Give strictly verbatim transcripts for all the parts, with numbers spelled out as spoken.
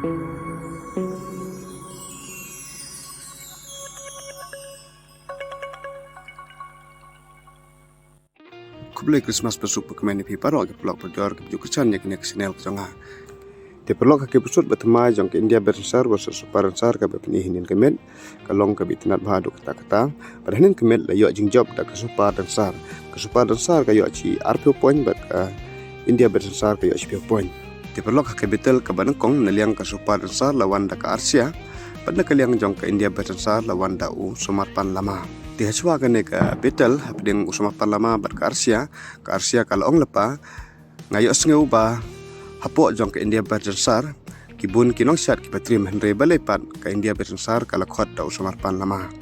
Khublei Christmas bad suk pyrkhat ïa phi baroh ki paralok parajor kiba ju kyrshan ïa kane ka channel ka jong nga. Te paralok, ha ka episode ba thymmai jong ka India Best Dancer versus Super Dancer kaba pyni hynnin ka miet, ka long kaba itynnad bha haduh katta katta. Bad hynnin ka miet la ïoh jingjop da ka Super Dancer. Ka Super Dancer ka ïoh shi arphew point bad ka India Best Dancer ka ïoh shiphew point. Te paralok, ha ka battle kaba nyngkong, na liang ka Super Dancer la wan da ka Arsia, bad na ka liang jong ka India Best Dancer la wan da u Sumarpan Lama. Te hashwa kane ka battle hapdeng u Sumarpan Lama bad ka Arsia, ka Arsia ka la ong lypa, nga ïohsngew ba hapoh jong ka India Best Dancer ki bun ki nongshad kiba trim, hynrei balei pat ka India Best Dancer ka la khot da u Sumarpan Lama.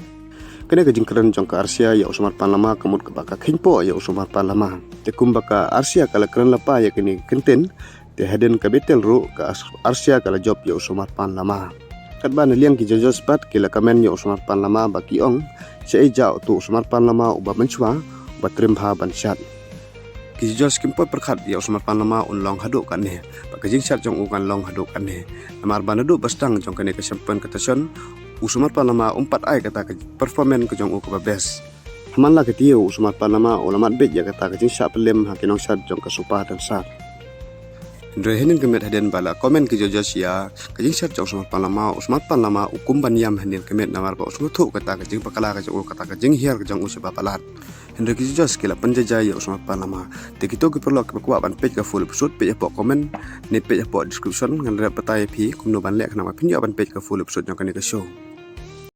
Kane ka jingkren jong ka Arsia ïa u Sumarpan Lama ka mut kaba ka kheiñpoh ïa u Sumarpan Lama. Te kumba ka Arsia ka la kren lypa ïa kane ka kyntien, te hadien ka battle ruh ka Ars-, Arsia ka la jop ïa u Sumarpan Lama. Katba na liang ki judges pat ki la comment ïa u Sumarpan Lama ba ki ong, shaei jia uto u Sumarpan Lama uba mynshuwa, uba trim bha ban shad. Ki judges kim poi pyrkhat ïa u Sumarpan Lama un long haduh katne, bad ka jingshad jong u kan long haduh katne. Namar ba naduh ba sdang jong kane ka champion competition, u Sumarpan Lama um pat ai kata ka performance ka jong u kaba best. Ha man la ka taïew u Sumarpan Lama u la mad beit ïa kata ka jingshah pyllem ha ki nongshad jong ka Super Dancer. Hynrei hynnin ka miet hadien ba la comment ki judges ïa ka jingshad jong u Sumarpan Lama, u Sumarpan Lama u kum ban ïam hynnin ka miet namar ba u sngewthuh kata ka jingbakla ka jong u, kata ka jinghiar ka jong u shaba palat. Hynrei ki judges ki la pynjaijai ïa u Sumarpan Lama. Te kito ki paralok kiba kwah ban peit ka full episode, peit hapoh comment ne peit hapoh description, ngan rep batai ïa phi kumno ban leh khnang ba phin ïoh ban peit ka full episode jong kane ka show.